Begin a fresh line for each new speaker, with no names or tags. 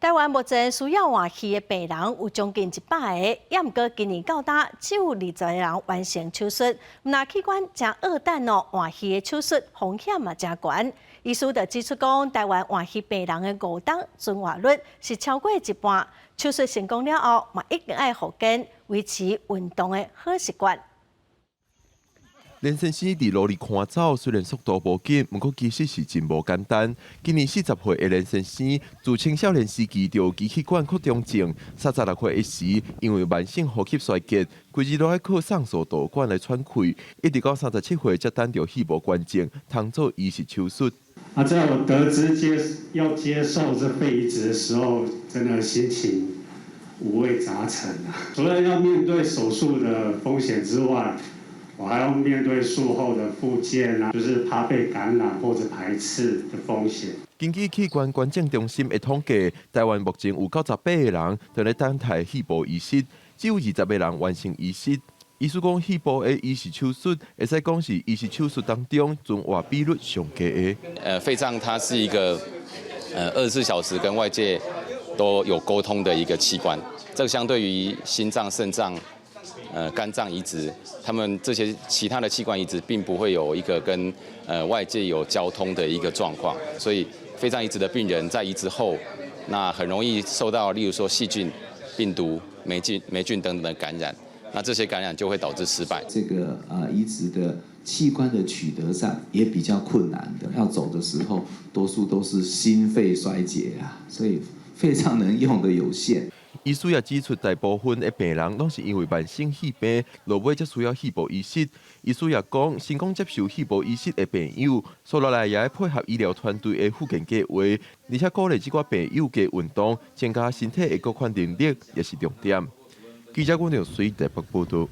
台灣目前需要換肺的病人有將近100個，也毋過今年到今只有20個人完成手術。毋但器官誠僫等哦，換肺的手術風險嘛誠懸。醫師就指出講，台灣換肺病人的5冬存活率是超過一半。手術成功了後，嘛一定愛復健，維持運動的好習慣。
連先生佇路裡看走，雖然速度無緊，毋過其實是真無簡單。今年40歲的連先生，自青少年時期就有支氣管擴張症，36歲的時，因為慢性呼吸衰竭，規日攏愛靠送數導管來喘氣，一直到37歲才等著肺部捐贈，通做移植手術。
啊，在我得知要接受這肺移植的時候，真的心情五味雜陳啊！除了要面對手術的風險之外，我還要面對術後的復健啊，就是怕被感染或者排斥的風險。
根據器官捐贈中心的統計，台灣目前有98個人佇咧等待肺部移植，只有20個人完成移植。醫師講，肺部的移植手術，會使講是移植手術當中存活比率上低的。
肺臟它是一個24小時跟外界都有溝通的一個器官，這個相對於心臟、腎臟、肝臟移植，他們這些其他的器官移植並不會有一個跟外界有交通的一個狀況，所以肺臟移植的病人在移植後，那很容易受到例如說細菌、病毒、黴菌等等的感染，那這些感染就會導致失敗。
這個移植的器官的取得上也比較困難的，要走的時候多數都是心肺衰竭啊，所以肺臟能用的有限。
醫師也指出，大部分的病人攏是因為慢性肺病，落尾才需要肺部移植。醫師也講，成功接受肺部移植的病友，紲落來也愛配合醫療團隊的復健計劃，而且鼓勵這寡病友加運動，增加身體的各款能力，也是重點。記者郭良水台北報道。